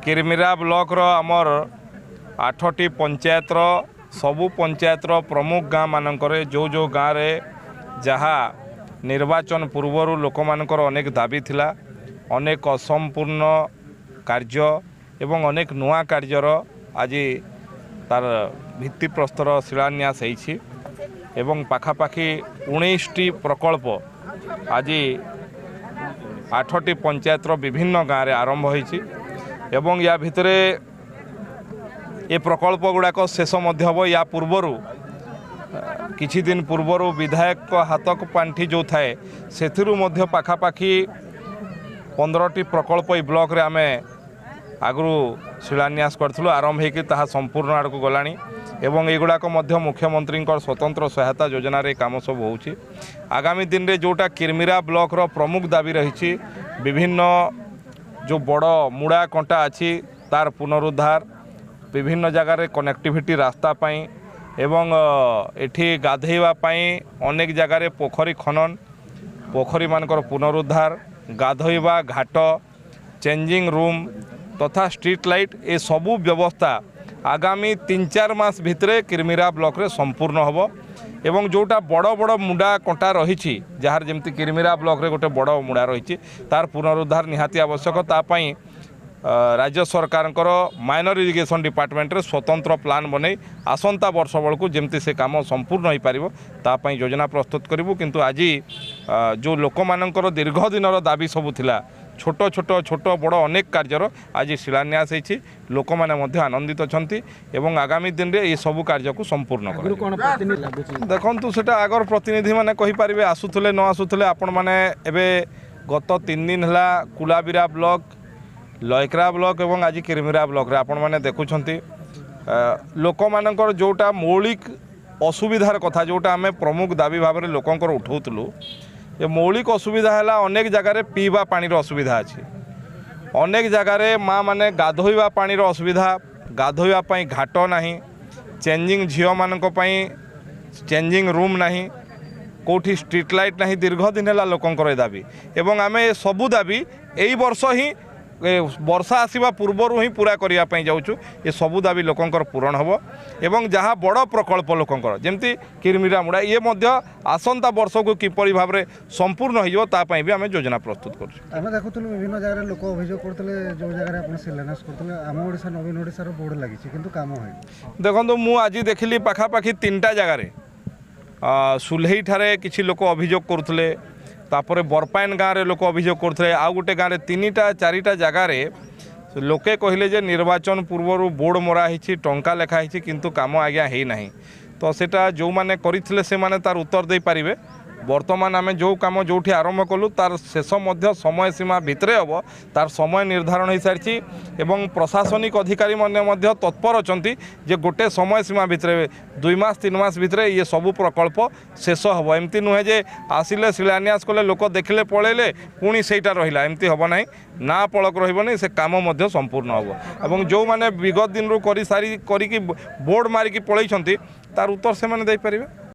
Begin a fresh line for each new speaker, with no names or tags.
କିର୍ମିରା ବ୍ଲକର ଆମର 8ଟି ପଞ୍ଚାୟତର ସବୁ ପଞ୍ଚାୟତର ପ୍ରମୁଖ ଗାଁମାନଙ୍କରେ ଯେଉଁ ଯେଉଁ ଗାଁରେ ଯାହା ନିର୍ବାଚନ ପୂର୍ବରୁ ଲୋକମାନଙ୍କର ଅନେକ ଦାବି ଥିଲା, ଅନେକ ଅସମ୍ପୂର୍ଣ୍ଣ କାର୍ଯ୍ୟ ଏବଂ ଅନେକ ନୂଆ କାର୍ଯ୍ୟର ଆଜି ତାର ଭିତ୍ତିପ୍ରସ୍ତର ଶିଳାନ୍ୟାସ ହେଇଛି ଏବଂ ପାଖାପାଖି 19ଟି ପ୍ରକଳ୍ପ ଆଜି 8ଟି ପଞ୍ଚାୟତର ବିଭିନ୍ନ ଗାଁରେ ଆରମ୍ଭ ହୋଇଛି ଏବଂ ୟା ଭିତରେ ଏ ପ୍ରକଳ୍ପ ଗୁଡ଼ାକ ଶେଷ ମଧ୍ୟ ହେବ। ୟା ପୂର୍ବରୁ କିଛି ଦିନ ପୂର୍ବରୁ ବିଧାୟକ ହାତକ ପାଣ୍ଠି ଯେଉଁ ଥାଏ ସେଥିରୁ ମଧ୍ୟ ପାଖାପାଖି 15ଟି ପ୍ରକଳ୍ପ ଏଇ ବ୍ଲକରେ ଆମେ ଆଗରୁ ଶିଳାନ୍ୟାସ କରିଥିଲୁ, ଆରମ୍ଭ ହେଇକି ତାହା ସମ୍ପୂର୍ଣ୍ଣ ଆଡ଼କୁ ଗଲାଣି ଏବଂ ଏଗୁଡ଼ାକ ମଧ୍ୟ ମୁଖ୍ୟମନ୍ତ୍ରୀଙ୍କର ସ୍ୱତନ୍ତ୍ର ସହାୟତା ଯୋଜନାରେ କାମ ସବୁ ହେଉଛି। ଆଗାମୀ ଦିନରେ ଯେଉଁଟା କିର୍ମିରା ବ୍ଲକର ପ୍ରମୁଖ ଦାବି ରହିଛି, ବିଭିନ୍ନ ଯେଉଁ ବଡ଼ ମୁଡ଼ା କଣ୍ଟା ଅଛି ତାର ପୁନରୁଦ୍ଧାର, ବିଭିନ୍ନ ଜାଗାରେ କନେକ୍ଟିଭିଟି ରାସ୍ତା ପାଇଁ ଏବଂ ଏଠି ଗାଧୋଇବା ପାଇଁ ଅନେକ ଜାଗାରେ ପୋଖରୀ ଖନନ, ପୋଖରୀମାନଙ୍କର ପୁନରୁଦ୍ଧାର, ଗାଧୋଇବା ଘାଟ, ଚେଞ୍ଜିଂ ରୁମ୍ ତଥା ଷ୍ଟ୍ରିଟ୍ ଲାଇଟ୍ ଏସବୁ ବ୍ୟବସ୍ଥା ଆଗାମୀ 3-4 ମାସ ଭିତରେ କିର୍ମିରା ବ୍ଲକରେ ସମ୍ପୂର୍ଣ୍ଣ ହେବ। ଏବଂ ଯେଉଁଟା ବଡ଼ ବଡ଼ ମୁଣ୍ଡା କଣ୍ଟା ରହିଛି, ଯାହାର ଯେମିତି କିର୍ମିରା ବ୍ଲକରେ ଗୋଟେ ବଡ଼ ମୁଣ୍ଡା ରହିଛି, ତାର ପୁନରୁଦ୍ଧାର ନିହାତି ଆବଶ୍ୟକ। ତା ପାଇଁ ରାଜ୍ୟ ସରକାରଙ୍କର ମାଇନର ଇରିଗେସନ୍ ଡିପାର୍ଟମେଣ୍ଟରେ ସ୍ୱତନ୍ତ୍ର ପ୍ଲାନ୍ ବନେଇ ଆସନ୍ତା ବର୍ଷ ବେଳକୁ ଯେମିତି ସେ କାମ ସମ୍ପୂର୍ଣ୍ଣ ହୋଇପାରିବ ତା ପାଇଁ ଯୋଜନା ପ୍ରସ୍ତୁତ କରିବୁ। କିନ୍ତୁ ଆଜି ଯେଉଁ ଲୋକମାନଙ୍କର ଦୀର୍ଘ ଦିନର ଦାବି ସବୁ ଥିଲା, ଛୋଟ ଛୋଟ ଛୋଟ ବଡ଼ ଅନେକ କାର୍ଯ୍ୟର ଆଜି ଶିଳାନ୍ୟାସ ହେଇଛି, ଲୋକମାନେ ମଧ୍ୟ ଆନନ୍ଦିତ ଅଛନ୍ତି ଏବଂ ଆଗାମୀ ଦିନରେ ଏସବୁ କାର୍ଯ୍ୟକୁ ସମ୍ପୂର୍ଣ୍ଣ କରିବୁ। ଦେଖନ୍ତୁ, ସେଟା ଆଗର ପ୍ରତିନିଧିମାନେ କହିପାରିବେ, ଆସୁଥିଲେ ନ ଆସୁଥିଲେ। ଆପଣମାନେ ଏବେ ଗତ 3 ଦିନ ହେଲା କୁଲାବିରା ବ୍ଲକ, ଲୟକରା ବ୍ଲକ ଏବଂ ଆଜି କିର୍ମିରା ବ୍ଲକରେ ଆପଣମାନେ ଦେଖୁଛନ୍ତି ଲୋକମାନଙ୍କର ଯେଉଁଟା ମୌଳିକ ଅସୁବିଧାର କଥା, ଯେଉଁଟା ଆମେ ପ୍ରମୁଖ ଦାବି ଭାବରେ ଲୋକଙ୍କର ଉଠାଉଥିଲୁ। ଏ ମୌଳିକ ଅସୁବିଧା ହେଲା ଅନେକ ଜାଗାରେ ପିଇବା ପାଣିର ଅସୁବିଧା ଅଛି, ଅନେକ ଜାଗାରେ ମା ମାନେ ଗାଧୋଇବା ପାଣିର ଅସୁବିଧା, ଗାଧୋଇବା ପାଇଁ ଘାଟ ନାହିଁ, ଚେଞ୍ଜିଂ ଝିଅମାନଙ୍କ ପାଇଁ ଚେଞ୍ଜିଂ ରୁମ୍ ନାହିଁ, କେଉଁଠି ଷ୍ଟ୍ରିଟ୍ ଲାଇଟ୍ ନାହିଁ। ଦୀର୍ଘ ଦିନ ହେଲା ଲୋକଙ୍କର ଏ ଦାବି ଏବଂ ଆମେ ଏ ସବୁ ଦାବି ଏଇ ବର୍ଷ ହିଁ ବର୍ଷା ଆସିବା ପୂର୍ବରୁ ହିଁ ପୁରା କରିବା ପାଇଁ ଯାଉଛୁ। ଏସବୁ ଦାବି ଲୋକଙ୍କର ପୂରଣ ହେବ ଏବଂ ଯାହା ବଡ଼ ପ୍ରକଳ୍ପ ଲୋକଙ୍କର ଯେମିତି କିର୍ମିରା ମୁଡ଼ା, ଇଏ ମଧ୍ୟ ଆସନ୍ତା ବର୍ଷକୁ କିପରି ଭାବରେ ସମ୍ପୂର୍ଣ୍ଣ ହେଇଯିବ ତା ପାଇଁ ବି ଆମେ ଯୋଜନା ପ୍ରସ୍ତୁତ କରୁଛୁ।
ଆମେ ଦେଖୁଥିଲୁ ବିଭିନ୍ନ ଜାଗାରେ ଲୋକ ଅଭିଯୋଗ କରୁଥିଲେ, ଯେଉଁ ଜାଗାରେ ଆପଣ ଶିଳାନ୍ୟାସ କରୁଥିଲେ ଆମ ଓଡ଼ିଶା ନବୀନ ଓଡ଼ିଶାର ବୋର୍ଡ଼ ଲାଗିଛି କିନ୍ତୁ କାମ ହେଇନି।
ଦେଖନ୍ତୁ, ମୁଁ ଆଜି ଦେଖିଲି ପାଖାପାଖି 3ଟା ଜାଗାରେ, ସୁଲେଇଠାରେ କିଛି ଲୋକ ଅଭିଯୋଗ କରୁଥିଲେ, ତାପରେ ବରପାଇନ ଗାଁରେ ଲୋକ ଅଭିଯୋଗ କରୁଥିଲେ, ଆଉ ଗୋଟେ ଗାଁରେ 3ଟା 4ଟା ଜାଗାରେ ଲୋକେ କହିଲେ ଯେ ନିର୍ବାଚନ ପୂର୍ବରୁ ବୋର୍ଡ଼ ମରା ହେଇଛି, ଟଙ୍କା ଲେଖା ହେଇଛି, କିନ୍ତୁ କାମ ଆଜ୍ଞା ହେଇନାହିଁ। ତ ସେଟା ଯେଉଁମାନେ କରିଥିଲେ ସେମାନେ ତାର ଉତ୍ତର ଦେଇପାରିବେ। ବର୍ତ୍ତମାନ ଆମେ ଯେଉଁ କାମ ଯେଉଁଠି ଆରମ୍ଭ କଲୁ ତାର ଶେଷ ମଧ୍ୟ ସମୟ ସୀମା ଭିତରେ ହେବ, ତାର ସମୟ ନିର୍ଦ୍ଧାରଣ ହୋଇସାରିଛି ଏବଂ ପ୍ରଶାସନିକ ଅଧିକାରୀମାନେ ମଧ୍ୟ ତତ୍ପର ଅଛନ୍ତି ଯେ ଗୋଟେ ସମୟ ସୀମା ଭିତରେ 2 ମାସ 3 ମାସ ଭିତରେ ଇଏ ସବୁ ପ୍ରକଳ୍ପ ଶେଷ ହେବ। ଏମିତି ନୁହେଁ ଯେ ଆସିଲେ ଶିଳାନ୍ୟାସ କଲେ, ଲୋକ ଦେଖିଲେ ପଳେଇଲେ, ପୁଣି ସେଇଟା ରହିଲା, ଏମିତି ହେବ ନାହିଁ। ନା ପଳକ ରହିବନି, ସେ କାମ ମଧ୍ୟ ସମ୍ପୂର୍ଣ୍ଣ ହେବ ଏବଂ ଯେଉଁମାନେ ବିଗତ ଦିନରୁ କରିସାରି କରିକି ବୋର୍ଡ଼ ମାରିକି ପଳେଇଛନ୍ତି ତାର ଉତ୍ତର ସେମାନେ ଦେଇପାରିବେ।